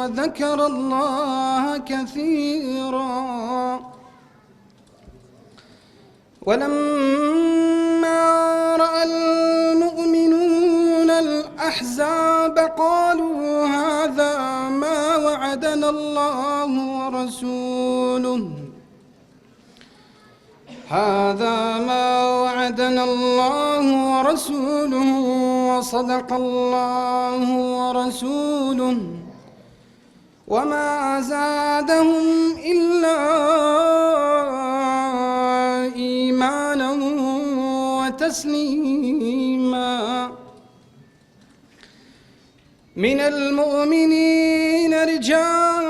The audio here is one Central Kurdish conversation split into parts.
وذكر الله كثيرا ولما رأى المؤمنون الأحزاب قالوا هذا ما وعدنا الله ورسوله هذا ما وعدنا الله ورسوله وصدق الله ورسوله وما زادهم إلا إيمانا وتسليما من المؤمنين رجال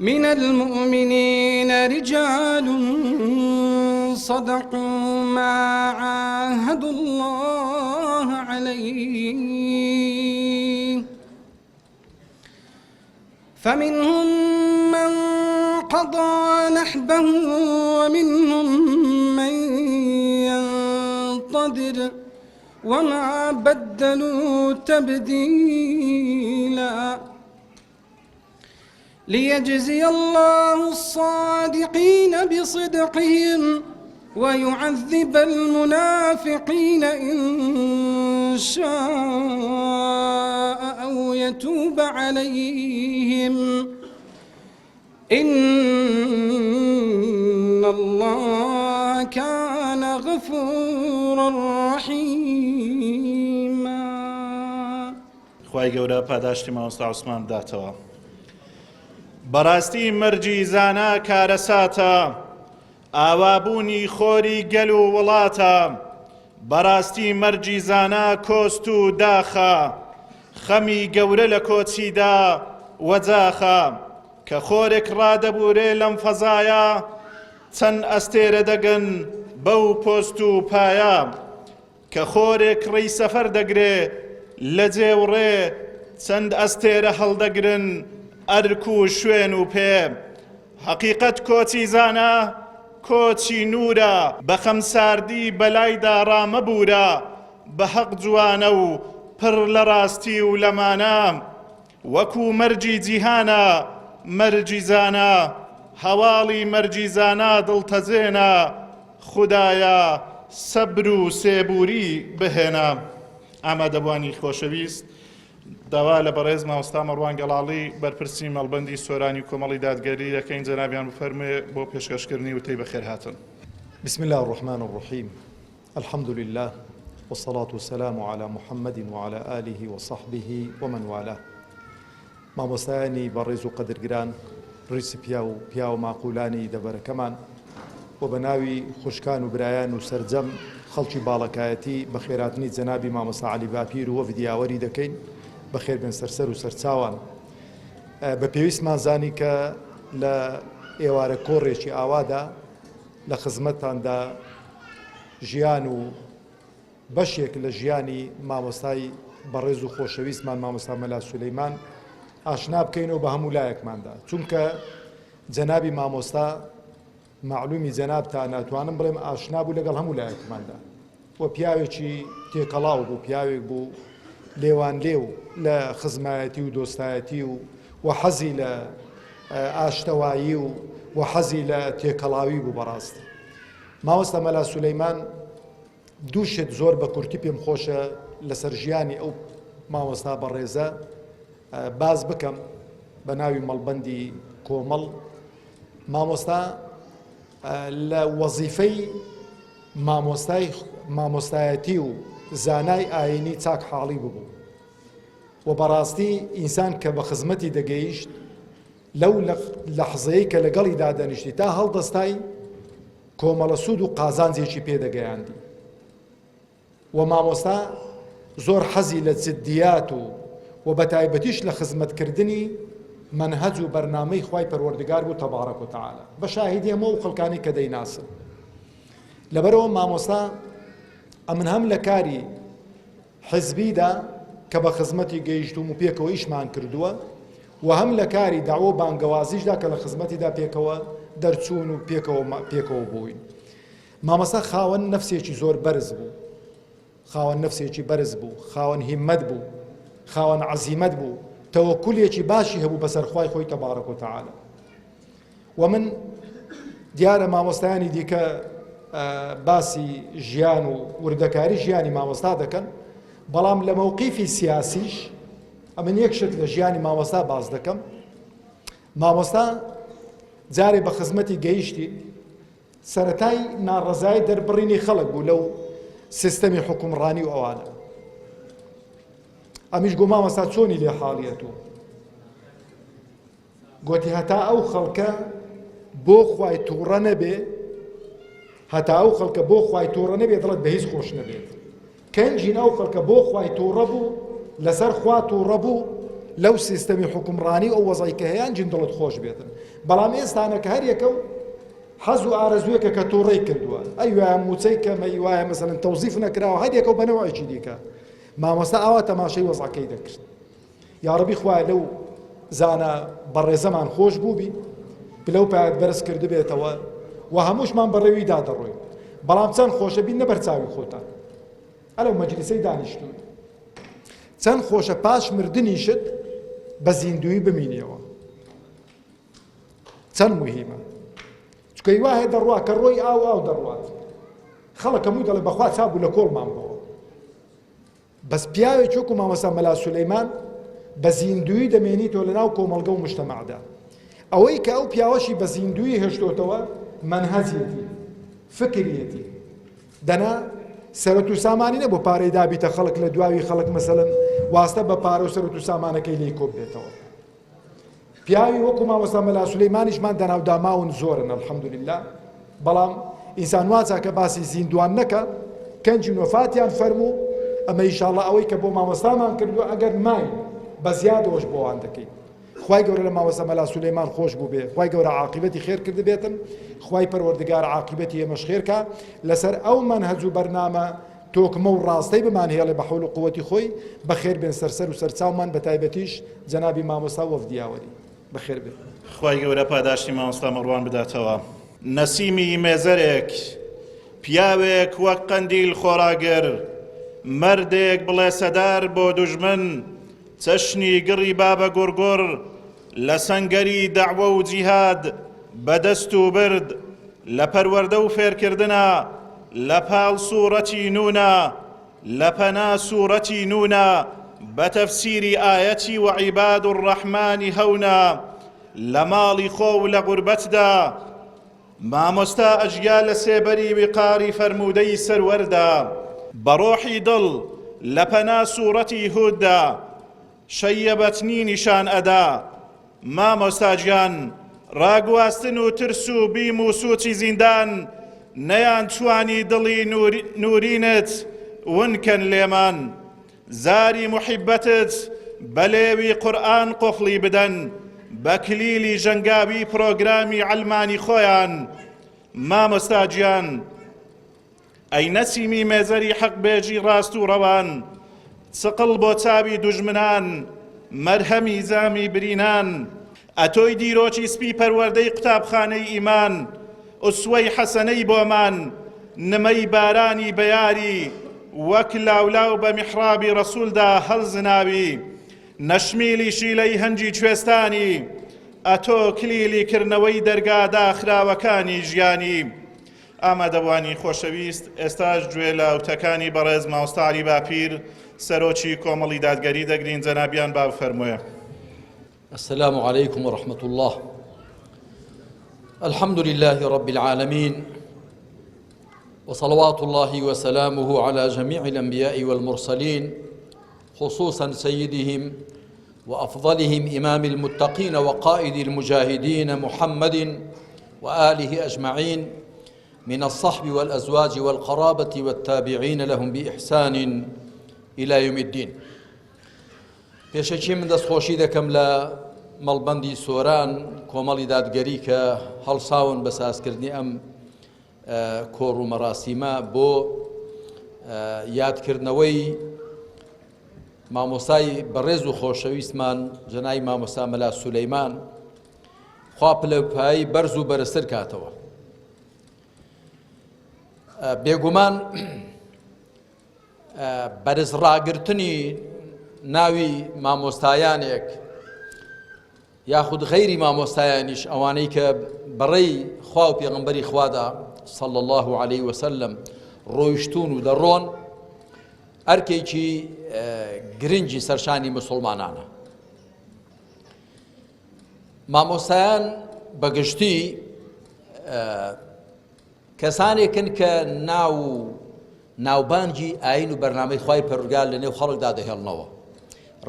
من المؤمنين رجال صدقوا ما عاهدوا الله عليه فمنهم من قضى نحبه ومنهم من ينتظر وما بدلوا تبديلا ليجزي الله الصادقين بصدقهم ويعذب المنافقين إن شاء أو يتوب عليهم إن الله كان غفورا رحيما خوای گەورە پاداشتی مامۆستا عوسمان بداتەوە. بەڕاستی مەرگی زانا کارەساتە، ئاوابوونی خۆری گەل و وڵاتە، بەڕاستی مەرگی زانا کۆست و داخە، خەمی گەورە لە کۆچیدا وەجاخە، کە خۆرێک ڕادەبوورێ لەم فەزایە، چەند ئەستێرە دەگەن بەو پۆست و پایە. کە خۆرێک ڕێی سەفەر دەگرێ لە جێ و ڕێ چەند ئەستێرە هەڵدەگرن ئەرک و شوێن و پێ حەقیقەت کۆچی زانا کۆچی نوورە بە خەمساردی بەلایدا ڕامەبوورە بە هەق جوانە و پڕ لە ڕاستی و لە مانا وەکو مەرگی جیهانە مەرگی زانا هەواڵی مەرگی زانا دڵتەزێنە خودایە سەبر و سێبووری بهێنە. ئامادەبووانی خۆشەویست داوا لە بەڕێز مامۆستا مەڕوان گەڵاڵی بەرپرسی مەڵبەندی سۆرانی کۆمەڵی دادگەری دەکەین جەنابیان بفەرموێ بۆ پێشکەشکردنی وتەی بەخێرهاتن. بسم اللە الرحمن الرحیم الحمد للە والصلاة والسلام علی محمد وعلی آله وصحبه ومن والاه مامۆستایانی بەڕێز و قەدرگران، ڕیسپیا و پیاوە ماقولانی دەڤەرەکەمان و بە ناوی خوشکان و برایان و سەرجەم خەڵکی باڵەکایەتی بەخێرهاتنی جەنابی مامۆستا عەلی باپیر و وەفدی یاوەری دەکەین، بەخێربێن سەرسەر و سەرچاوان. بە پێویستمان زانی کە لە ئێوارە کۆڕێکی ئاوادا لە خزمەتتاندا ژیان و بەشێک لە ژیانی مامۆستای بەڕێز و خۆشەویستمان مامۆستا مەلا سولەیمان ئاشنا بکەینەوە بە هەموو لایەکماندا چونکە جەنابی مامۆستا مەعلومی جەنابتانە ئەتوانم بڵێم ئاشنا بوو لەگەڵ هەموو لایەکماندا و پیاوێکی تێکەڵاو بوو پیاوێک بوو لێوان لێو لە خزمایەتی و دۆستایەتی و و حەزی لە ئاشتەوایی و و حەزی لە تێکەڵاوی بوو بەڕاستی مامۆستا مەلا سولەیمان دوو شت زۆر بە کورتی پێم خۆشە لەسەر ژیانی ئەو مامۆستا بەڕێزە باس بکەم بە ناوی مەڵبەندی کۆمەڵ مامۆستا لە وەزیفەی مامۆستای مامۆستایەتی و زانای ئاینی چاک حاڵی ببوو و بەڕاستی ئینسان کە بە خزمەتی دەگەیشت لەو لەحزەیە کە لەگەڵی دادەنیشتی تا هەڵدەستای کۆمەڵە سوود و قازانجێکی پێ دەگەیاندی و مامۆستا زۆر حەزی لە جدیات و و بەتایبەتیش لە خزمەتکردنی مەنهەج و بەرنامەی خوای پەروەردگار بوو تەبارەک و تەعالا بە شاهیدی هەموو ئەو خەڵکانەی کە دەیناسن لەبەرەوە مامۆستا ئەمن هەم لە کاری حزبیدا کە بە خزمەتی گەیشتوم و پێکەوە ئیشمان کردووە و هەم لە کاری داوە و بانگەوازیشدا کە لە خزمەتیدا پێکەوە دەرچوون و پێکەوە پێکەوە بووین مامۆستا خاوەن نەفسێکی زۆر بەرز بوو. خاوەن نەفسێکی بەرز بوو، خاوەن هیممەت بوو، خاوەن عەزیمەت بوو، تەوەکولێکی باشی هەبوو بەسەر خوای خۆی تەبارەک و تەعالا. و من دیارە مامۆستایانی دیکە باسی ژیان و وردەکاری ژیانی مامۆستا دەکەن، بەڵام لە مەوقیفی سیاسیش ئەمن یەک شت لە ژیانی مامۆستا باس دەکەم. مامۆستا جارێ بە خزمەتی گەیشتی سەرەتای ناڕەزایی دەربڕینی خەڵک بوو لەو سیستەمی حوکمڕانی و ئەوانە. ئەمیش گۆ مامۆستا چۆنی لێ حاڵیە تۆ؟ گۆتی هەتا ئەو خەڵکە بۆ خوای تووڕە نەبێ، هەتا ئەو خەڵکە بۆ خوای تووڕە نەبێ دڵت بە هیچ خۆش نەبێت. کەنجین ئەو خەڵکە بۆ خوای تووڕە بوو، لەسەر خوا تووڕە بوو، لەو سیستەمی حوکمڕانی و ئەو وەزعەی کە هەیە ئەنجین دڵت خۆش بێتن. بەڵام ئێستانە کە هەر یەکە و حەز و ئارەزوویەکە کە تووڕەی کردووە، ئەی وایە مووچەی کەمە، ئی وایە مەسەلەن تەوزیف نەکراوە، هەر یەکە و بە نەوعێکی دیکە. مامۆستا ئاوا تەماشای وەزعەکەی دەکرد. یاڕەبی خوایە لەو زانا بەڕێزەمان خۆش بووبی، پلە و پایەت بەرز کردبێتەوە و هەمووشمان بە ڕێویدا دەڕۆین. بەڵام چەند خۆشە بیننە بەر چاوی خۆتان ئەلەو مەجلیسەی دانیشتووی. چەند خۆشە پاش مردنیشت بە زیندوویی بمینیەوە. چەند موهیمە. چونکە وا هەیە دەڕوا کە ڕۆی ئاو ئاو دەڕوات. خەڵک هەمووی دەڵێ بەخوا چابوو لە کۆڵمان بۆوە. بەس پیاوێکی وەکو مامۆستا مەلا سولەیمان بە زیندوویی دەمێنیتەوە لەناو کۆمەڵگە و مجتەمەعدا. ئەوەی کە ئەو پیاوەشی بە زیندوویی هێشتۆتەوە مەنهەجیەتی، فکریەتی. دەنا سەرەت و سامانی نەبوو پارەی دابیتە خەڵک لە دواوی خەڵک مەسەلەن واستە بە پارە و سەرەت و سامانەکەی لێی کۆبێتەوە. پیاوی وەکو مامۆستا مەلا سولەیمانیشمان دەناو داماون زۆرن الحمدللە بەڵام ئینسان وا چاکە باسی زیندوان نەکا کەنجی وەفاتیان فەرموو ئەمە ئیشاڵڵا ئەوەی کە بۆ مامۆستامان کردووە ئەگەر ماین بە زیادەوەش بۆوان دەکەین خوای گەورە لە مامۆستا مەلا سولەیمان خۆش بوو بێ خوای گەورە عاقبەتی خێر کردبێتن خوای پەروەردگار عاقبەتی ئێمەش خێرکا لەسەر ئەو مەنهەج و بەرنامە تۆکمە و ڕاستەی بمانهێڵێ بە حەول و قوەتی خۆی، بەخێر بێن سەر سەر و سەرچاومان بەتایبەتیش جەنابی مامۆستا وەفدی یاوەری. بەخێر بێن. خوای گەورە پاداشتی مامۆستا مەڕوان بداتەوە. نەسیمی مێزەرێک، پیاوێک وەک قەندیل خۆڕاگر، مەردێک بڵێسەدار بۆ دوژمن، چەشنی گڕی بابەگوڕگوڕ لە سەنگەری دەعوە و جیهاد بە دەست و برد، لە پەروەردە و فێرکردنا، لە پاڵ سوڕەتی نونا، لە پەنا سوڕەتی نونا بە تەفسیری ئایەتی وعیباد الرحمن هەونا، لە ماڵی خۆ و لە غوربەتدا، مامۆستا ئەژیا لە سێبەری ویقاری فەرموودەی سەروەردا، بە ڕۆحی دڵ لە پەنا سوڕەتی هوددا، شەیەبەتنی نیشان ئەدا. مامۆستا گیان، ڕاگواستن و ترس و بیم و سوچی زیندان نەیانتوانی دڵی نورینت ون کەن لێمان. زاری موحیبەتت بە لێوی قورئان قفڵی بدەن بە کلیلی ژەنگاوی پرۆگرامی عەلمانی خۆیان. مامۆستا گیان، ئەی نەسیمی مێزەری حەق بێژی ڕاست و ڕەوان، چقڵ بۆ چاوی دوژمنان، مەرهەمی زامی برینان، ئەتۆی دیرۆکی سپی پەروەردەی قوتابخانەی ئیمان، ئوسوەی حەسەنەی بۆمان، نمەی بارانی بەیاری، وەک لاولاو بە میحڕابی ڕەسوولدا هەڵزناوی، نەشمیلی شیلەی هەنگی کوێستانی، ئەتۆ کلیلی کردنەوەی دەرگا داخراوەکانی ژیانی. ئامادەبوانی خۆشەویست ئێستاش گوێ لە وتەکانی بەڕێز مامۆستا عەلی باپیر سەرۆکی کۆمەڵی دادگەری دەگرین جەنابیان با بفەرموێ. السلام علیکم ورحمة الله الحمد لله رب العالمين وصلوات الله وسلامه على جميع الأنبياء والمرسلين خصوصا سيدهم وأفضلهم إمام المتقين وقائد المجاهدين محمد وآله أجمعين من الصحب والأزواج والقرابة والتابعين لهم بإحسان إلى يوم الدين پێشەکی من دەستخۆشی دەکەم لە مەڵبەندی سۆران کۆمەڵی دادگەری کە هەڵساون بە سازکردنی ئەم کۆڕ و مەراسیمە بۆ یادکردنەوەی مامۆستای بەڕێز و خۆشەویستمان جەنای مامۆستا مەلا سولەیمان خوا پلە پایی بەرز و بەرزتر کاتەوە بێگومان. بەرز ڕاگرتنی ناوی مامۆستایانێک یاخود غەیری مامۆستایانیش ئەوانەی کە بەڕێی خوا و پێغەمبەری خوادا صلی الله علیه وسلم ڕۆیشتون و دەڕۆن ئەرکێکی گرنگی سەرشانی مسلمانانە مامۆستایان بەگشتی کەسانێکن کە ناو و ناوبانگی ئایین و بەرنامەی خوای پەروەردگار لە نێو خەڵکدا دەهێڵنەوە،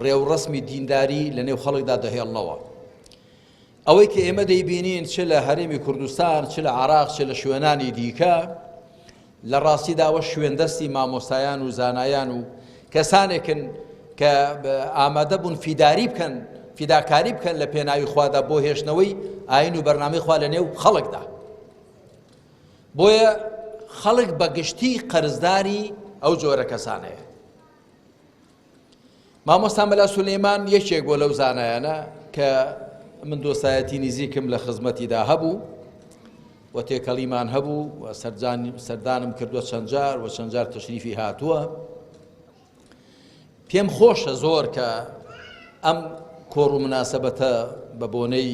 ڕێوڕەسمی دینداری لە نێو خەڵکدا دەهێڵنەوە. ئەوەی کە ئێمە دەیبینین چ لە هەرێمی کوردستان، چ لە عێراق، چ لە شوێنانی دیکە، لە ڕاستیدا ئەوە شوێندەستی مامۆستایان و زانایان و کەسانێکن کە ئامادە بوون فیداری بکەن، فیداکاری بکەن لە پێناوی خوادا بۆ هێشتنەوەی ئایین و بەرنامەی خوا لە نێو خەڵکدا. بۆیە خەڵک بە گشتی قەرزداری ئەو جۆرە کەسانەیە. مامۆستا مەلا سولەیمان یەکێک بۆ لەو زانایانە کە من دۆستایەتی نزیکم لە خزمەتیدا هەبوو و تێکەڵیمان هەبوو و سەردانم کردووە چەند جار و چەند جار تەشریفی هاتووە. پێم خۆشە زۆر کە ئەم کۆڕ و مناسەبەتە بە بۆنەی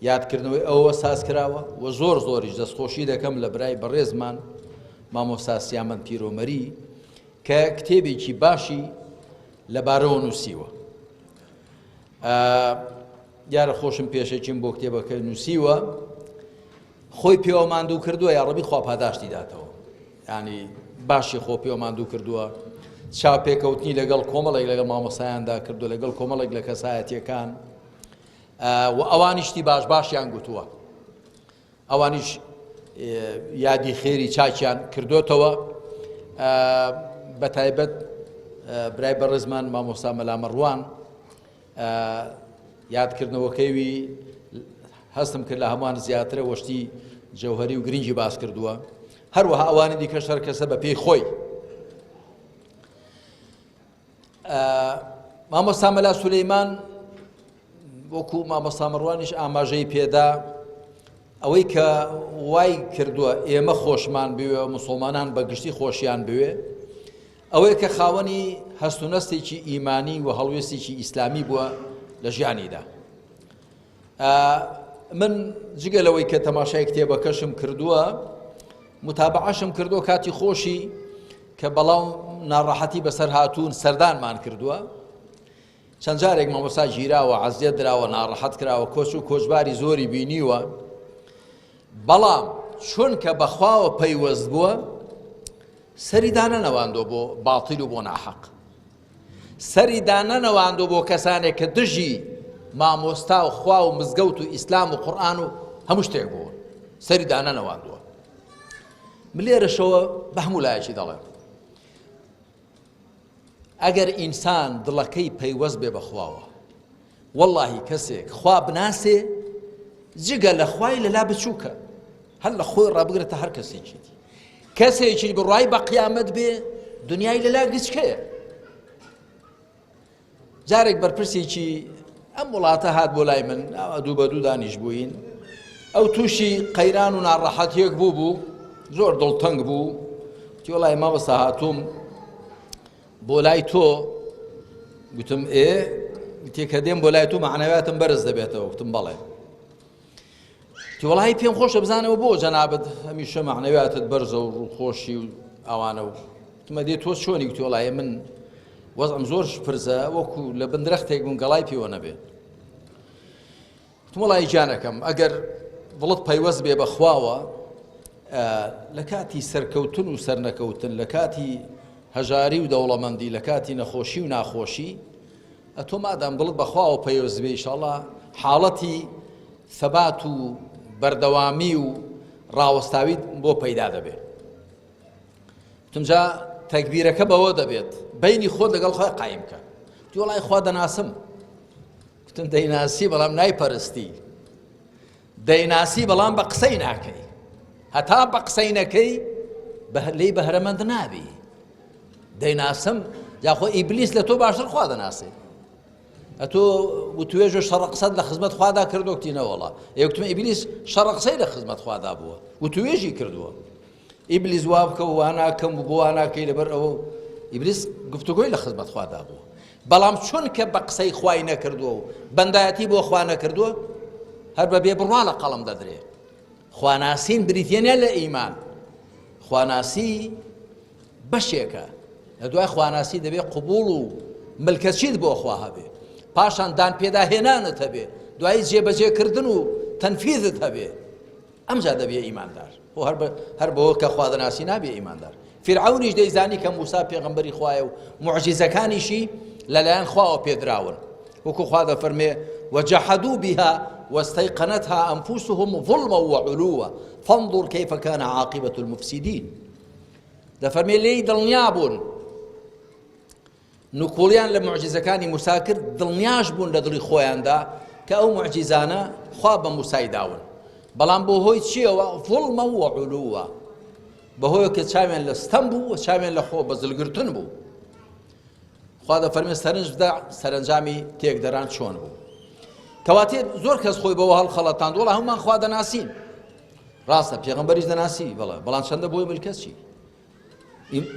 یادکردنەوەی ئەوەوە ساز کراوە و زۆر زۆریش دەستخۆشی دەکەم لە برای بەڕێزمان مامۆستا سیامەند پیرۆمەری کە کتێبێکی باشی لەبارەوە نووسیوە. دیارە خۆشم پێشەکیم بۆ کتێبەکە نووسیوە خۆی پێوە ماندوو کردووە یاڕەبی خوا پاداشتی داتەوە ینی باشی خۆ پێوە ماندوو کردووە چاپێکەوتنی لەگەڵ کۆمەڵێک لەگەڵ مامۆسایاندا کردو لەگەڵ کۆمەڵێک لە کەسایەتیەکان و ئەوانیشتی باش باشیان گوتووە ئەوانیش یادی خێری چاکیان کردوتەوە بە تایبەت برای بەڕێزمان مامۆستا مەلامەڕوان یادکردنەوەکەیوی هەستم کرد لە هەمووان زیاترە وەشتی جەوهری و گرنگی باس کردووە هەروەها ئەوانی دیکە شەر کەسە بە پێی خۆی مامۆستا مەلا سولەیمان وەکو مامۆستا مەڕوانیش ئاماژەی پێدا ئەوەی کە وای کردووە ئێمە خۆشمان بوێ مسلمانان بە گشتی خۆشیان بوێ ئەوەیە کە خاوەنی هەست و نەستێکی ئیمانی و هەڵوێستێکی ئیسلامی بووە لە ژیانیدا. من جگە لەوەی کە تەماشای کتێبەکەشم کردووە متابعەشم کردووە کاتی خۆشی کە بەڵاو ناڕەحەتی بەسەر هاتوون سەردانمان کردووە چەند جارێک مامۆستا گیراوە عەزیەت دراوە ناڕەحەت کراوە کۆچ و کۆچباری زۆری بینیوە بەڵام چونکە بەخواوە پەیوەست بووە سەری دانەنەواندوە بۆ باتیل و بۆ ناحەق سەری دانەنەواندوە بۆ کەسانێک کە دژی مامۆستا و خوا و مزگەوت و ئیسلام و قورئان و هەموو شتێک بوون سەری دانەنەواندووە من لێرەشەوە بە هەموو لایەکی دەڵێم ئەگەر ئینسان دڵەکەی پەیوەست بێ بەخواوە وەڵاهی کەسێک خوا بناسێ جگە لە خوای لەلا بچووکە هەر لە خۆی ڕابگرێتە هەر کەسێکی دی کەسێکی بڕای بە قیامەت بێ دنیای لەلا گچکەیە جارێک بەرپرسێکی ئەم وڵاتە هات بۆ لای من دوو بە دوو دانیش بووین ئەو تووشی قەیران و ناڕەحەتیەک بوو بوو زۆر دڵتەنگ بوو تیۆڵای مامۆستا هاتووم بۆ لای تۆ گوتم ئێ گوتی کە دێم بۆ لای تۆ مەعنەویاتم بەرز دەبێتەوە گوتم بەڵێ گوتی وەڵاهی پێم خۆشە بزانەوە بۆ جەنابت هەمیشە مەعنەویاتت بەرزە و ڕووخۆشی و ئەوانە و گوتمە دێ تۆ چۆنی گوتی وەڵاهی من وەزعم زۆر شپرزە وەکو لە بن درەختێک بووم گەڵای پێوە نەبێ گوتم وەڵی گیانەکەم ئەگەر دڵت پەیوەست بێ بە خواوە لە کاتی سەرکەوتن و سەرنەکەوتن لە کاتی هەژاری و دەوڵەمەندی لە کاتی نەخۆشی و ناخۆشی ئەتۆ مادام دڵت بەخواوە پەیوەست بێ ئیشاڵا حاڵەتی ثەبات و بەردەوامی و ڕاوەستاویت بۆ پەیدا دەبێت تمجا تەکبیرەکە بەوە دەبێت بینی خۆت لەگەڵ خۆی قایم کە وڵی خوا دەناسم گوتم دەیناسی بەڵام نایپەرستی دەیناسی بەڵام بە قسەی ناکەی هەتا بە قسەی نەکەی لێی بەهرەمەند نابی دەیناسم یاخۆ ئیبلیس لە تۆ باشتر خوا دەناسێ ئەتۆ وتوێژ و شەڕە قسەت لە خزمەت خوادا کردو کتینەوەڵا یەکتم ئیبلیس شەڕە قسەی لە خزمەت خوادا بووە وتوێژی کردووە ئیبلیس وا بکە و وا ناکەم و بۆ وا ناکەی لەبەر ئەوە. ئیبلیس گفتوگۆی لە خزمەت خوادا بوو بەڵام چونکە بە قسەی خوای نەکردووە و بەندایەتی بۆ خوا نەکردووە هەر بە بێ بڕوا لە قەڵم دەدرێ خواناسین بریتە نیە لە ئیمان خواناسی بەشێکە لە دوای خواناسی دەبێ قبوڵ و ملکەچیت بۆ خوا هەبێ پاشان دان پێداهێنانت هەبێ دوایی جێبەجێکردن و تەنفیزت هەبێ ئەمجا دەبیە ئیماندار خۆ هەر بە هەر بەوە کە خوا دەناسی نابێ ئیماندار فیرعەونیش دەیزانی کە موسا پێغەمبەری خوایە و موعجیزەکانیشی لەلایەن خواوە پێدراون وەکو خوا دەفەرمێ وجحدوا بها واستيقنتها أنفسهم ظلما وعلوا فانظر كيف كان عاقبة المفسدين دەفەرمێ لێی دڵنیا بوون نکوڵیان لە موعجیزەکانی موسا کرد، دڵنیاش بوون لە دڵی خۆیاندا کە ئەو موعجیزانە خوا بە موسای داون، بەڵام بۆ هۆی چییەوە؟ ظلما وعلوا، بەهۆی کە چاویان لە ستەم بوو و چاویان لە خۆ بەزلگرتن بوو. خوا دەفەرمێ سەرنج بدە سەرەنجامی تێکدەران چۆن بوو. کەواتێ زۆر کەس خۆی بەوە هەڵخەڵەتاند وەڵا هەموومان خوا دەناسین. ڕاستە پێغەمبەریش دەناسی بەڵێ بەڵام چەندە بۆی ملکەچی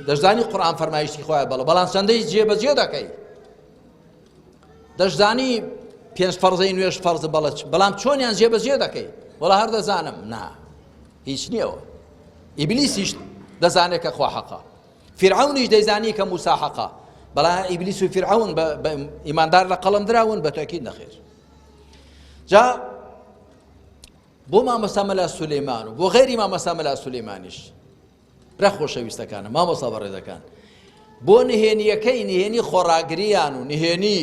دەشزانی قورآن فەرمایشتی خۆیان بەڵێ بەڵام چەندەی جێبەجێ دەکەی دەشزانی پێنج فەرزەی نوێژ فەرز بەڵێ بەڵام چۆنیان جێبەجێ دەکەی وەڵا هەر دەزانم نا هیچ نییەوە ئیبلیسیش دەزانێت کە خوا حەقە فیرعەونیش دەیزانی کە موسا حەقە بەڵام ئیبلیس و فیرعەون بە ئیماندار لە قەڵم دراون بە تەکید نەخێر جا بۆ مامۆستا مەلا سولەیمان و بۆ غەیری مامۆستا مەلا سولەیمانیش برا خۆشەویستەکانم مامۆستا بەڕێزەکان بۆ نهێنیەکەی نهێنی خۆڕاگریان و نهێنی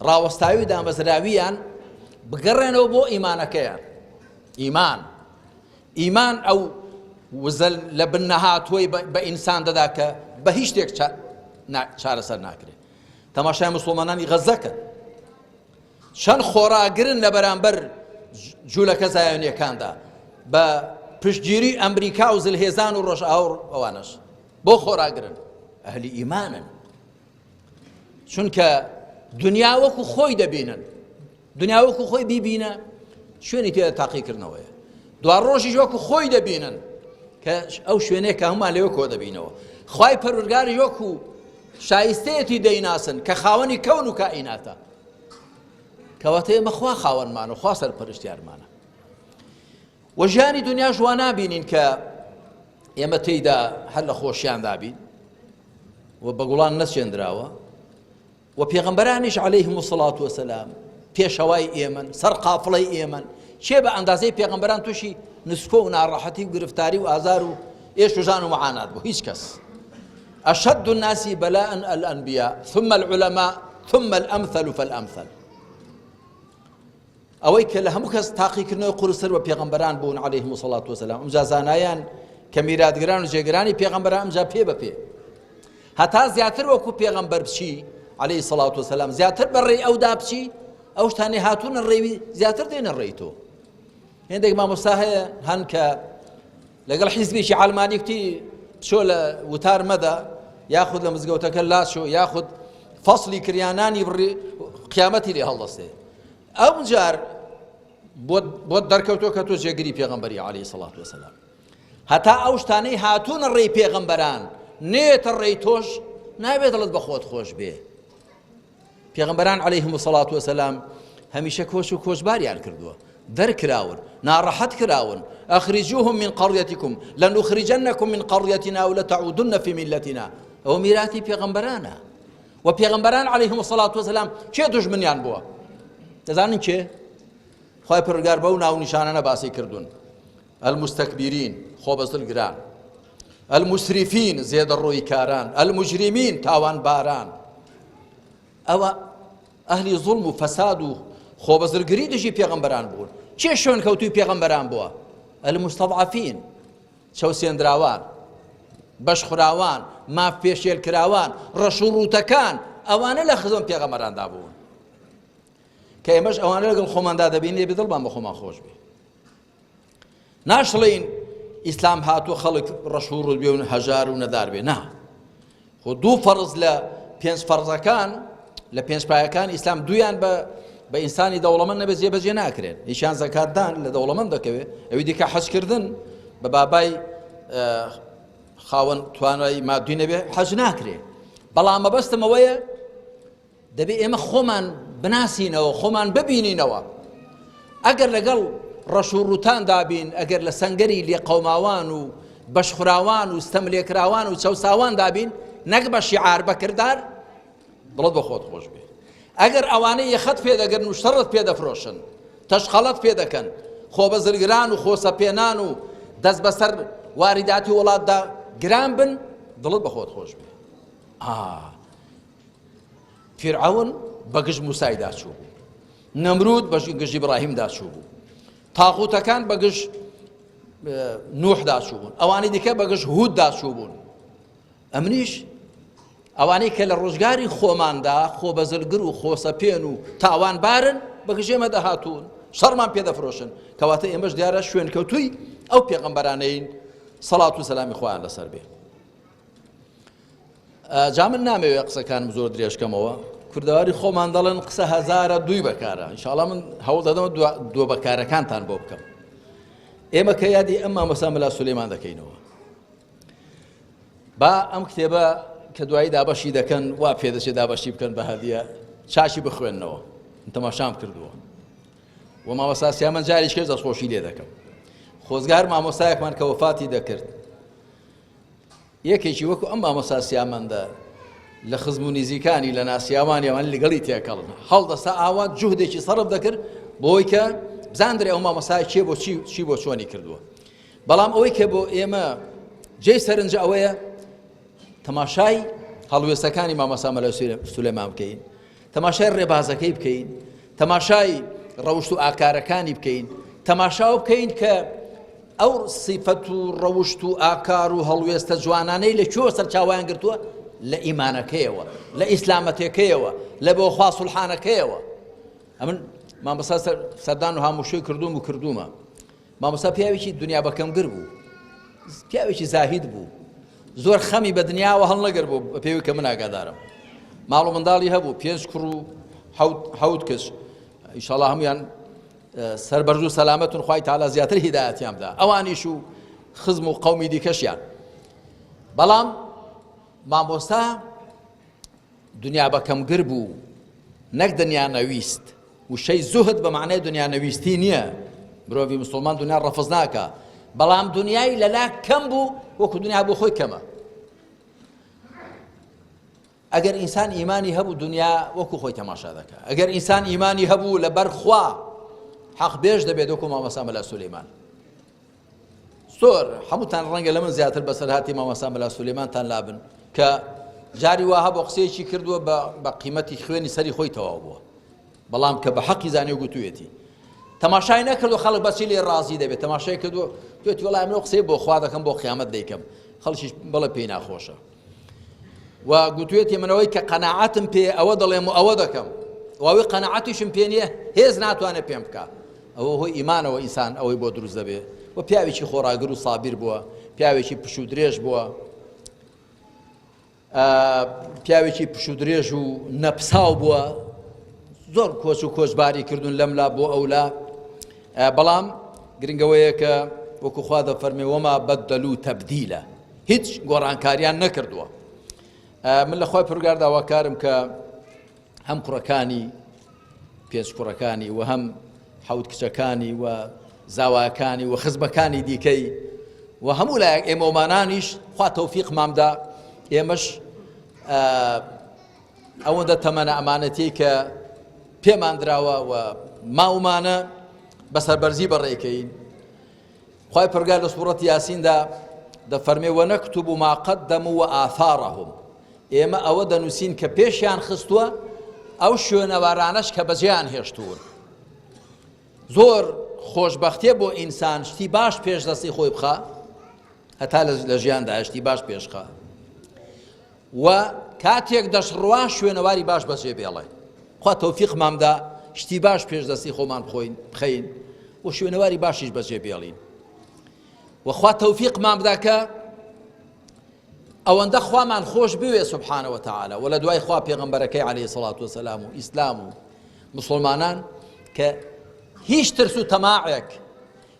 ڕاوەستاوی دامەزراویان بگەڕێنەوە بۆ ئیمانەکەیان ئیمان ئیمان ئەو وزە لە بن نەهاتووی بە ئینسان دەدا کە بە هیچ شتێک چارەسەر ناکرێت تەماشای مسلمانانی غەزەکەن چەند خۆڕاگرن لە بەرامبەر جولەکە زایۆنیەکاندا بە پشتگیری ئەمریکا و زلهێزان و ڕۆژئاوا و ئەوانەش بۆ خۆڕاگرن ئەهلی ئیمانن چونکە دنیا وەکو خۆی دەبینن دنیا وەکو خۆی بیبینە شوێنی تێدا تاقیکردنەوەیە دوا ڕۆژیش وەکو خۆی دەبینن کە ئەو شوێنێک کە هەمومان لەوێ کۆ دەبینەوە خوای پەروەردگاری وەکو شایستەیەتی دەیناسن کە خاوەنی کەون و کائیناتە کەواتە ئێمە خوا خاوەنمان و خوا سەرپەرشتیارمانە و ژیانی دنیاش وا نابینین کە ئێمە تێیدا هەر لە خۆشیاندا بین و بە گوڵان نەچێندراوە و پێغەمبەرانیش عەلەیهم الصلاة والسلام پێشەوای ئێمەن سەرقافڵەی ئێمەن کێ بە ئەندازەی پێغەمبەران تووشی نسکۆ و ناڕەحەتی و گرفتاری و ئازار و ئێش و ژان و معانات بوو هیچ کەس أشد الناس بلاء الأنبياء ثم العلماء ثم الأمثل فالأمثل ئەوەی کە لە هەموو کەس تاقیکردنەوەی قورستر بە پێغەمبەران بوون عەلەیهم الصلاة والسلام ئەمجا زانایان کە میراتگران و جێگرانی پێغەمبەران ئەمجا پێ بە پێ هەتا زیاتر وەکو پێغەمبەر بچی عەلەیهی سڵات وسلام زیاتر بە ڕێی ئەودا بچی ئەو شتانەی هاتوونە ڕێوی زیاتر دێنە ڕێی تۆ هێندێک مامۆستا هەیە هەن کە لەگەڵ حیزبێکی عەلمانی کوتی بچۆ لە وتار مەدە یاخود لە مزگەوتەکە لاچۆ یاخود فەصلی کریانانی بڕی قیامەتی لێ هەڵدەستێ ئەو جار بۆت دەرکەوتۆ کە تۆ جێگری پێغەمبەری عەلەیهی سڵات وسلام هەتا ئەو شتانەی هاتوونە ڕێی پێغەمبەران نێتە ڕێی تۆش نابێت دڵت بە خۆت خۆش بێ پێغەمبەران عەلەیهم الصلاة والسلام هەمیشە کۆچ و کۆچباریان کردووە دەرکراون ناڕەحەت کراون ئەخریجوهم من قەڕیەتکم لەنخرجنکم من قەڕیەتنا ولەتعودن فی ملتنا ئەوە میراتی پێغەمبەرانە و پێغەمبەران عەلەیهم الصلاة والسلام کێ دوژمنیان بووە دەزانن کێ خوای پەروەردگار بەو ناو نیشانانە باسی کردوون المستكبرين خۆ بەزلگران المسرفین زێدەڕۆییکاران، المجرمین تاوانباران، ئەوە ئەهلی زوڵم و فەساد و خۆبەزلگری دژی پێغەمبەران بوون. کێ شوێنکەوتووی پێغەمبەران بووە؟ المستضعفین چەوسێندراوان، بەشخوراوان، ماف پێشێلکراوان، ڕەش و ڕووتەکان، ئەوانە لە خزمەت پێغەمبەراندا بوون. کە ئێمەش ئەوانە لەگەڵ خۆماندا دەبینین، دەبێ دڵمان بە خۆمان خۆش بێ. ناشڵێین ئیسلام هاتووە خەڵک ڕەش و ڕووت بێ و هەژار و نەدار بێ نا خۆ دوو فەرز لە پێنج فەرزەکان لە پێنج پایەکان ئیسلام دویان بە بە ئینسانی دەوڵەمەند نەبێت جێبەجێ ناکرێن یشیان زەکاتدان لە دەوڵەمەند دەکەوێت ئەوی دیکە حەجکردن بە بابای خاوەن توانای مادی نەبێ حەج ناکرێ. بەڵام مەبەستم ئەوەیە دەبێ ئێمە خۆمان بناسینەوە، خۆمان ببینینەوە. ئەگەر لەگەڵ ڕەش و ڕووتاندا بین، ئەگەر لە سەنگەری لێقەوماوان و بەشخوراوان و ستەملێکراوان و چەوساواندا بین، نەک بە شیعار بە کردار، دڵت بە خۆت خۆش بێ. ئەگەر ئەوانەی یەخەت پێ دەگرن و شەڕت پێ دەفرۆشن، تەشقەڵەت پێ دەکەن، خۆبەزلگران و خۆسەپێنان و دەست بەسەر واریداتی وڵاتدا گران بن، دڵت بە خۆت خۆش بێ. ئا فیرعەون بە گژ موسایدا چوو بوو نەمرود بە گژ ئیبراهیمدا چوو بوو تاغوتەکان بە گژ نوحدا چوو بوون ئەوانەی دیکە بە گژ هوددا چوو بوون ئەمنیش ئەوانەی کە لە ڕۆژگاری خۆماندا خۆ بەزلگر و خۆسەپێن و تاوانبارن بە گژ ئێمە دەهاتوون شەڕمان پێ دەفرۆشن کەواتە ئێمەش دیارە شوێنکەوتووی ئەو پێغەمبەرانەین سەڵات و سەلامی خۆیان لەسەر بێ جا من نامەوێ قسەکانم زۆر درێژ کەمەوە کوردەواری خۆمان دەڵێن قسە هەزارە دووی بەکارە ئینشاڵا من هەوڵ دەدەمە دووە بەکارەکانتان بۆ بکەم ئێمە کە یادی ئەم مامۆستا مەلا سولەیمان دەکەینەوە با ئەم کتێبە کە دوایی دابەشی دەکەن وا پێدەچێت دابەشی بکەن بە هەدیە چاکی بخوێننەوە تەماشام کردووە و مامۆستا سیامەن جاریش کرد دەستخۆشی لێ دەکەم خۆزگار مامۆستایەکمان کە وەفاتی دەکرد یەکێکی وەکو ئەم مامۆستا سیامەندە لە خزم و نیزیکانی لە ناسیاوانی ئەوان لەگەڵی تێکەڵن هەڵدەستا ئاوا جوهدێکی سەرف دەکرد بۆی کە بزاندرێ ئەو مامۆستای کێ بۆ چی چی بۆ چۆنی کردووە بەڵام ئەوەی کە بۆ ئێمە جێی سەرنج ئەوەیە تەماشای هەڵوێستەکانی مامۆستا مەلا سولێمان بکەین تەماشای ڕێبازەکەی بکەین تەماشای ڕەوشت و ئاکارەکانی بکەین تەماشاو بکەین کە ئەو سیفەت و ڕەوشت و ئاکار و هەڵوێستە جوانانەی لە کوێوە سەرچاوەیان گرتووە؟ لە ئیمانەکەیەوە، لە ئیسلامەتێکەیەوە، لە بۆخوا سوڵحانەکەیەوە. ئەمن مامۆستا سەردان و هاموشۆی کردووم و کردوومە. مامۆستا پیاوێکی دنیا بەکەمگر بوو. پیاوێکی زاهید بوو. زۆر خەمی بە دنیاوە هەڵنەگر بوو بە پێوی کە من ئاگادارم. ماڵ و منداڵی هەبوو پێنج کوڕ و حەوت کچ. ئیشاڵا هەمویان سەربەرز و سەلامەتن خوای تەعالا زیاتر هیدایەتیان بدا ئەوانیش و خزم و قەومی دیکەشیان بەڵام مامۆستا دنیا بەکەمگر بوو نەک دنیا نەویست وشەی زوهد بە معنای دنیا نەویستی نییە مرۆڤی مسلمان دنیا ڕەفز ناکە بەڵام دنیای لەلا کەم بوو وەکو دنیا بۆ خۆی کەمە ئەگەر ئینسان ئیمانی هەبوو دنیا وەکو خۆی تەماشا دەکا ئەگەر ئینسان ئیمانی هەبوو لەبەر خوا حەق بێژ دەبێت وەکو مامۆستا مەلا سولەیمان زۆر هەمووتان ڕەنگە لە من زیاتر بەسەرهاتی مامۆستا مەلا سولەیمانتان لابن کە جاری وا هەبوو قسەیەکی کردووە بە قیمەتی خوێنی سەری خۆی تەواو بووە بەڵام کە بە حەقی زانی و گوتوویەتی تەماشای نەکردو خەڵک بەچی لێ ڕازی دەبێت تەماشای کردو توێتی وەڵام منەوە قسەی بۆ خوا دەکەم بۆ قیامەت دەیکەم خەڵکیش بەڵێ پێی ناخۆشە و گوتوێتی من ئەوەی کە قەناعەتم پێ ئەوە دەڵێم و ئەوە دەکەم و ئەوەی قەناعەتیشم پێ نییە هێز ناتوانێت پێم بکە ئەوە هۆی ئیمانەوە ئینسان ئەوەی بۆ دروست دەبێ و پیاوێکی خۆڕاگر و سابیر بووە پیاوێکی پشوو درێژ بووە پیاوێکی پشوو درێژ و نەپساو بووە زۆر کۆچ و کۆچباری کردوون لەملا بۆ ئەولا بەڵام گرنگەوەیە کە وەکو خوا دەفەرمێ وەما بەدەلو تەبدیلە هیچ گۆڕانکاریان نەکردووە من لە خۆی پرگار داواکارم کە هەم کوڕەکانی پێنج کوڕەکانی و هەم حەوت کچەکانی و زاواکانی و خزمەکانی دیکەی و هەموو لایەک ئێمەمانانیش خوا تەوفیق مامدا ئێمەش ئەوەندە تەمەنە ئەمانەتی کە پێمان دراوە و ماومانە بە سەربەرزی بەڕێکەین خوای پەروەردگار لە سوڕەتی یاسیندا دەفەرمێ ونکتب ما قدموا وآثارهم ئێمە ئەوە دەنووسین کە پێشیان خستووە ئەو شوێنەوارانەش کە بەجێیان هێشتوون زۆر خۆشببختێ بۆ ئینسان شتی باش پێش دەستی خۆی بخە هەتا لە ژیاندا شتی باش پێشخە و کاتێک دەشڕوا شوێنەواری باش بەجێ بێڵێ خوا تەوفیقمان دا شتی باش پێش دەستی خۆمان بخۆین بخەین و شوێنەواری باشیش بەجێ بێڵین و خوا تەوفیقمان بدا کە ئەوەندە خوامان خۆش بوێ سبحانە وتعالى و لە دوای خوا پێغەمبەرەکەی عەلەیهی سڵات وسلام و ئیسلام و مسلمانان کە هیچ ترس و تەماعێک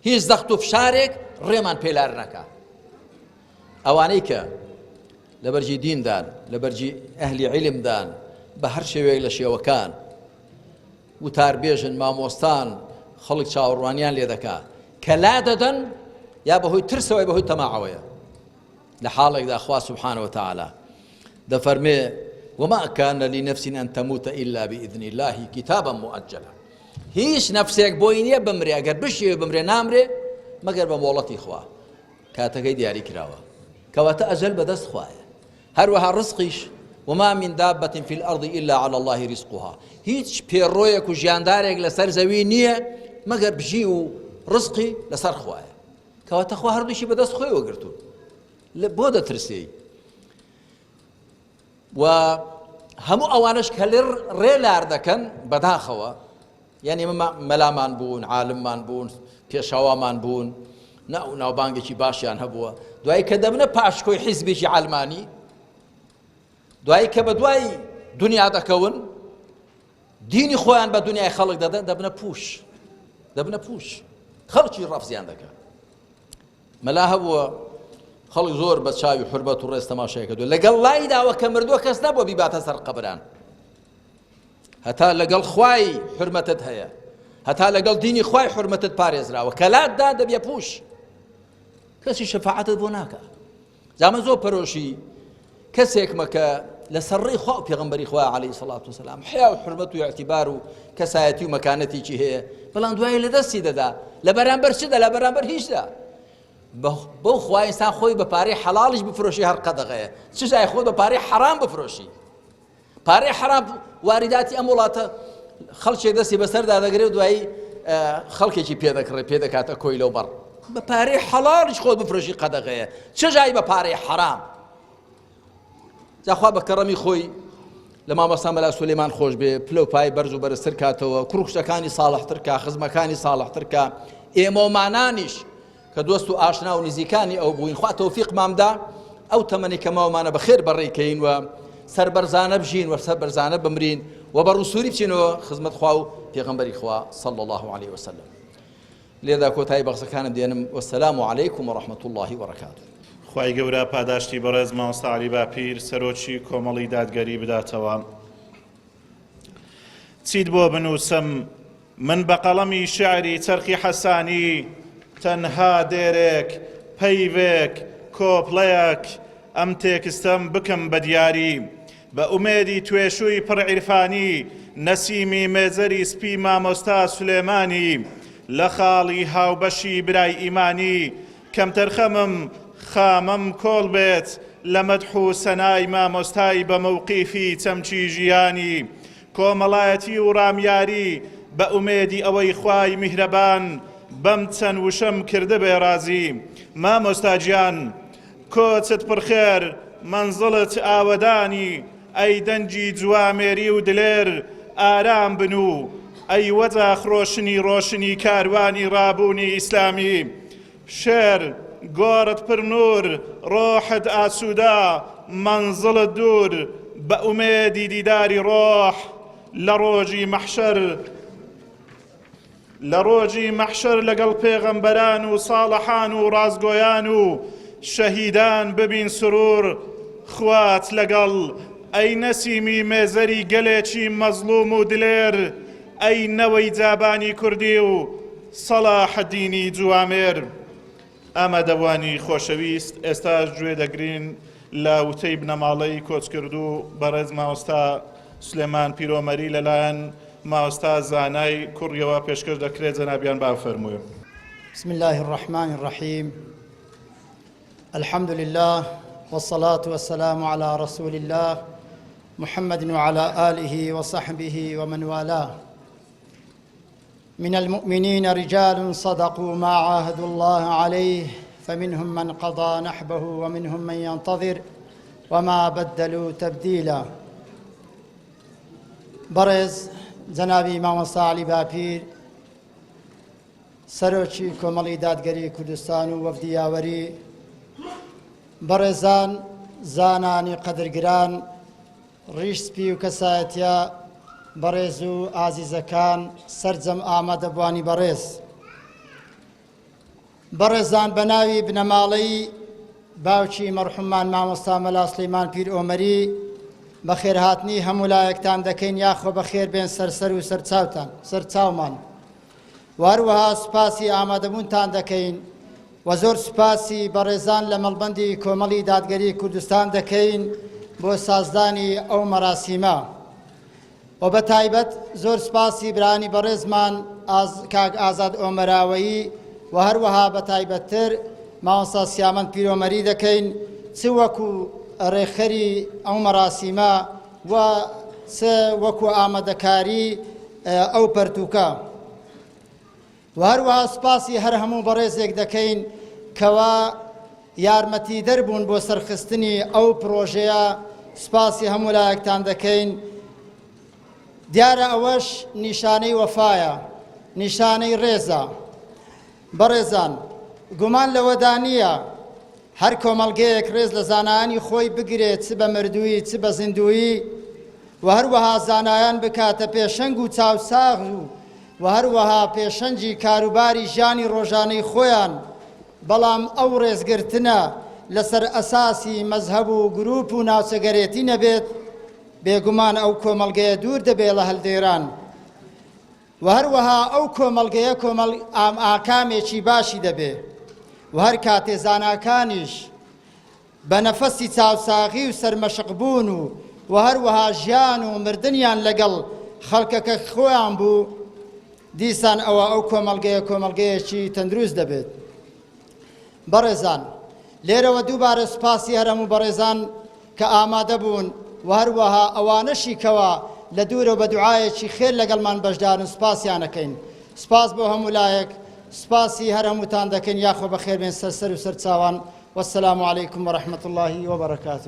هیچ زەخت و فشارێک ڕێمان پێلار نەکا ئەوانەی کە. لە بەرگی دیندان، لە بەرگی ئەهلی عیلمدان، بە هەر شێوەیەک لە شێوەکان، وتاربێژن، مامۆستان، خەڵک چاوەڕوانیان لێ دەکا، کە لا دەدەن یا بەهۆی ترسەوەی بەهۆی تەماعەوەیە. لە حاڵێکدا خوا سبحانە وتعالی دەفەرمێ وما كان لنفس أن تموت إلا بإذن الله كتابا مؤجلا هیچ نەفسێک بۆی نییە بمرێ ئەگەر بشێ بمرێ نامرێ مەگەر بە مۆڵەتی خوا کاتەکەی دیاری کراوە کەواتە ئەجەل بەدەست خوایە هەروەها ڕزقیش وما من دابة في الأرض إلا على الله رزقها هیچ پێڕۆیەک و ژیاندارێک لەسەر زەوی نییە مەگەر بژی و ڕزقی لەسەر خوایە کەواتە خوا هەردووکی بەدەست خۆیەوە گرتوون بۆ دەترسێی و هەموو ئەوانش کە لێ ڕێ لار دەکەن بەداخەوە یعنی ئمە مەلامان بوون عالممان بوون پێشەوامان بوون نا و ناوبانگێکی باشیان هەبووە دوایی کە دەبنە پاشکۆی حیزبێکی عالمانی دوایی کە بە دوای دنیا دەکەون دینی خۆیان بە دنیای خەڵک دەدەن دەبنە پوش دەبنە پوش خەڵکی ڕەفزیان دەکات مەلا هەبووە خەڵک زۆر بە چاوی حربەت و ڕێز تەماشای کردو لەگەڵ لای داوە کە مردووە کەس نەبووە بیباتە سەر قەبران هەتا لەگەڵ خوای حرمەتت هەیە هەتا لەگەڵ دینی خوای حرمەتت پارێزراوە کەلاتدا دەبیە پوش کەسی شەفاعەتت بۆ ناکە جا من زۆر پەرۆشی کەسێکمە کە لەسەر ڕێی خوا و پێغەمبەری خوا عەلەیهی سەڵات وسەلام حیا و حرمەت و اعتبار و کەسایەتی و مەکانەتێکی هەیە بەڵام دوایی لە دەستی دەدا لە بەرامبەر چدا لە بەرامبەر هیچدا بەو خوا ئینسان خۆی بە پارەی حەڵاڵیش بفرۆشی هەر قەدەغەیە چ جای خۆت بە پارەی حەرام بفرۆشی پارەی حەرام واریداتی ئەم وڵاتە خەڵکێک دەستی بەسەردا دەگرێ و دوایی خەڵکێکی پێ دەکڕێ پێ دەکاتە کۆیلە و بەڕ بە پارەی حەڵاڵیش خۆت بفرۆشی قەدەغەیە چ جای بە پارەی حەرام جاخوا بە کەڕەمی خۆی لە مامۆستا مەلا سولەیمان خۆش بێ پلە و پای بەرز و بەرزتر کاتەوە کوڕ کچەکانی ساڵحتر کا خزمەکانی ساڵحتر کا ئێمەمانانیش کە دۆست و ئاشنا و نزیکانی ئەو بووین خوا تۆفیقمان دا ئەو تەمەنی کە ماومانە بەخێر بەڕێی کەین و سەربەرزانە بژین و سەربەرزانە بمرین و بە ڕووسووری بچینەوە خزمەت خوا و پێغەمبەری خوا صلی الله علیه وسلم لێردا کۆتایی بە قسەکانم دێنم والسلام علیکم ورحمة الله وبرکاته. خوای گەورە پاداشتی بەڕێز مامۆستا عەلی باپیر سەرۆکی کۆمەڵی دادگەری بداتەوە. چیت بۆ بنووسم من بە قەڵەمی شیعری چەرخی حەسانی تەنها دێرێک، پەیڤێک، کۆپلەیەک ئەم تێکستەم بکەم بە دیاری. بە ئومێدی توێشووی پڕ عیرفانی نەسیمی مێزەری سپی مامۆستا سولێمانی لە خاڵی هاوبەشی برای ئیمانی کەمتەرخەمم خامەم کۆڵ بێت لە مەدح و سەنای مامۆستای بە مەوقیفی چەمکی ژیانی کۆمەڵایەتی و ڕامیاری بە ئومێدی ئەوەی خوای میهرەبان بەم چەند وشەم کردبێ ڕازی مامۆستا گیان کۆچت پڕخێر مەنزڵت ئاوەدانی ئەی دەنگی جوامێری و دلێر ئارام بنوو ئەی وەجاخ ڕۆشنی ڕۆشنی کاروانی ڕابوونی ئیسلامی شێر گۆڕت پر نور ڕۆحت ئاسوودە مەنزڵت دوور بە ئومێدی دیداری ڕۆح لە ڕۆژی مەحشەر لە ڕۆژی مەحشەر لەگەڵ پێغەمبەران و ساڵحان و ڕاستگۆیان و شەهیدان ببین سرور خوات لەگەڵ ئەی نەسیمی مێزەری گەلێکی مەزڵوم و دلێر ئەی نەوەی جابانی کوردی و سەڵاحەدینی جوامێر. ئامادەبوانی خۆشەویست ئێستاش گوێ دەگرین لە وتەی بنەماڵەی کۆچکردوو بەڕێز مامۆستا سلێمان پیرۆمەری لەلایەن مامۆستا زانای کوڕیەوە پێشکەش دەکرێت جەنابیان با فەرمووێ. بسم الله الرحمن الرحیم الحمد لله والصلاة والسلام على رسول الله محمد وعلى آله وصحبه ومن والاه من المؤمنين رجال صدقوا ما عاهدوا الله عليه فمنهم من قضى نحبه ومنهم من ينتظر وما بدلوا تبديلا بەڕێز جەنابی مامۆستا عەلی باپیر سەرۆکی کۆمەڵی دادگەری کوردستان و وەفدی یاوەری بەڕێزان زانانی قەدرگران ڕیش سپی و کەسایەتیە بەڕێز و ئازیزەکان سەرجەم ئامادەبوانی بەڕێز. بەڕێزان بە ناوی بنەماڵەی باوکی مەرحوممان مامۆستا مەلا سلیمان پیر ئۆمەری بەخێرهاتنی هەموو لایەکتان دەکەین یاخۆ بەخێر بێن سەرسەر و سەرچاوتان سەرچاومان و هەروەها سوپاسی ئامادەبوونتان دەکەین و زۆر سوپاسی بەڕێزان لە مەڵبەندی کۆمەڵی دادگەری کوردستان دەکەین بۆ سازدانی ئەو مەراسیمە و بە تایبەت زۆر سوپاسی برانی بەڕێزمان کاک ئازاد ئۆمەراوەیی و هەروەها بە تایبەتتر مامۆستا سیامەند پیرۆمەری دەکەین چ وەکو ڕێکخەری ئەو مەراسیمە و چ وەکو ئامادەکاری ئەو پەرتووکە. و هەروەها سوپاسی هەر هەموو بەڕێزێک دەکەین کەوا یارمەتیدەر بوون بۆ سەرخستنی ئەو پڕۆژەیە، سوپاسی هەموو لایەکتان دەکەین. دیارە ئەوەش نیشانەی وەفایە، نیشانەی ڕێزە. بەڕێزان گومان لەوەدا نییە هەر کۆمەڵگەیەک ڕێز لە زانایانی خۆی بگرێت چ بە مردوویی چ بە زیندوویی و هەروەها زانایان بکاتە پێشەنگ و چاوساغ و و هەروەها پێشەنگی کاروباری ژیانی ڕۆژانەی خۆیان بەڵام ئەو ڕێزگرتنە لەسەر ئەساسی مەزهەب و گروپ و ناوچەگەرێتی نەبێت بێگومان ئەو کۆمەڵگەیە دوور دەبێت لە هەلدێران و هەروەها ئەو کۆمەڵگەیە کۆمەڵ ئام ئاکامێکی باشی دەبێ و هەر کاتێ زاناکانیش بە نەفەسی چاوساغی و سەرمەشق بوون و و هەروەها ژیان و مردنیان لەگەڵ خەڵکەکە خۆیان بوو دیسان ئەوە ئەو کۆمەڵگەیە کۆمەڵگەیەکی تەندروست دەبێت. بەڕێزان لێرەوە دووبارە سوپاسی هەر هەموو بەڕێزان کە ئامادە بوون و هەروەها ئەوانەشی کەوا لە دوورەوە بە دوعایەکی خێر لەگەڵمان بەشدارن سوپاسیان ئەکەین. سوپاس بۆ هەموو لایەک، سوپاسی هەر هەمووتان دەکەین یاخۆ بەخێر بێن سەر سەر و سەر چاوان. والسلام علیکم ورحمة اللە وبرکاته.